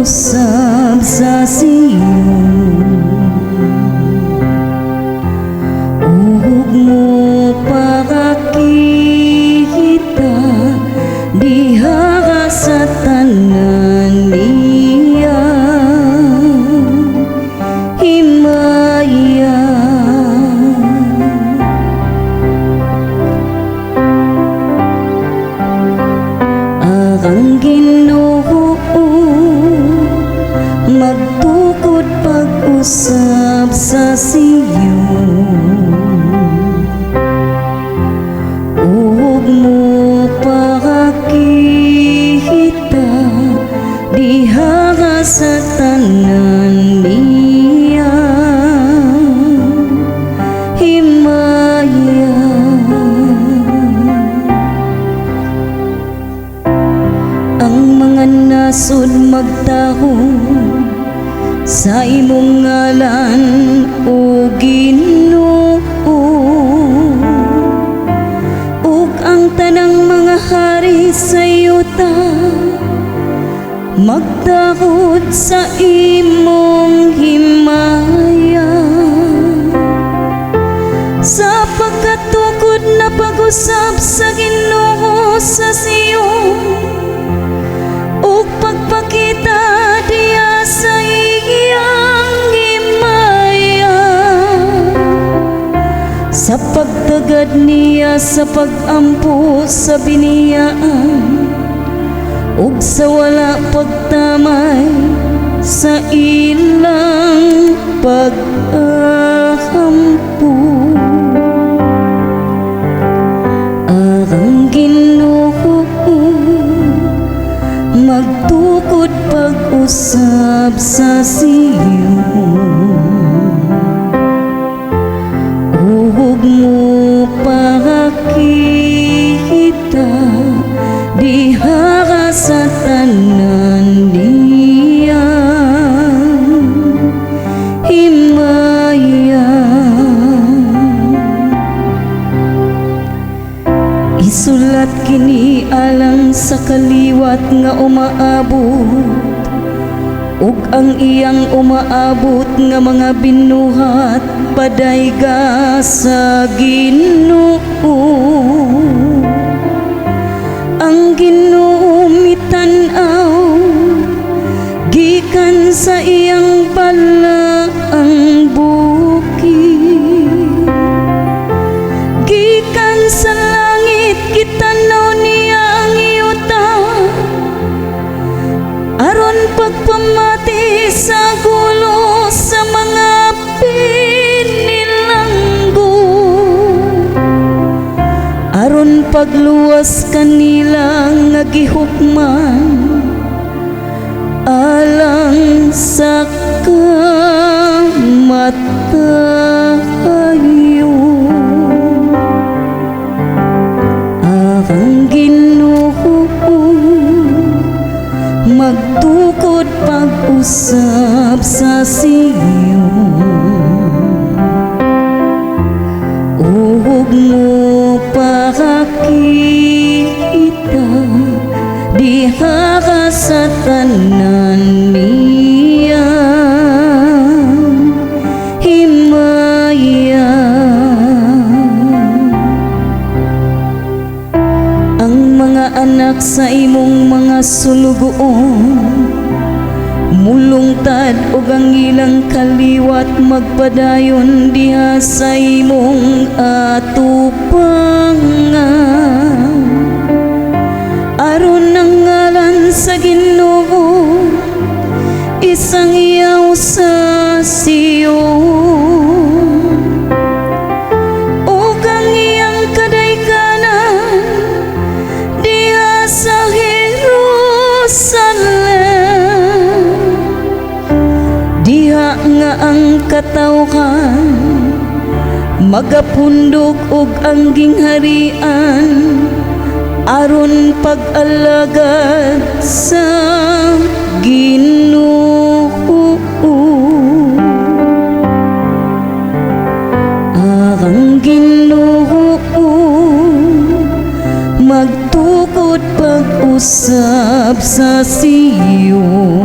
Pag-usab sa Sion, ug mo pakakita diha ka sa tanan niya himaya. Ang Ginoo magtukod pag-usab sa Sion, ug mo pakakita diha ka sa tanan niya himaya. Ang mga nasod magtahod sa imong ngalan, o Ginoo, ug ang tanang mga hari sa yuta magtahod sa imong himaya, sa pagkatukod na pag-usab sa Ginoo sa Sion ug pagpakita diha sa iyang himaya, sa pagtagad niya sa pag-ampo sa biniyaan ug sa wala pagtamay sa ilang pag-ahampo. Ang Ginoo magtukod pag-usab sa Sion, ug mo pakakita diha ka sa tanan niya himaya. Isulat kini alang sa kaliwat nga umaabot ug ang iyang umaabot nga mga binuhat padayga sa Ginoo. Ang Ginoo mitan-aw gikan sa iyang balaang bukid. Gikan sa langit gitanaw niya ang yuta aron pagpamati sa gulo sa mga pinilanggo, aron pagluwas kanila nga gihukman alang sa kamatayon. Ang Ginoo magtukod pag-usab sa Sion, ug mo pakakita diha ka sa tanan niya himaya. Ang mga anak sa imong mga sulugoon mulungtad ug ang ilang kaliwat magpadayon diha sa imong atubangan, aron ang ngalan sa Ginoo isangyaw sa Sion ug ang iyang kadayganan diha sa Jerusalem, diha nga ang katawhan magapundok og ang gingharian aron pag-alagad sa Ginoo. Ang Ginoo magtukod pag-usab sa Sion,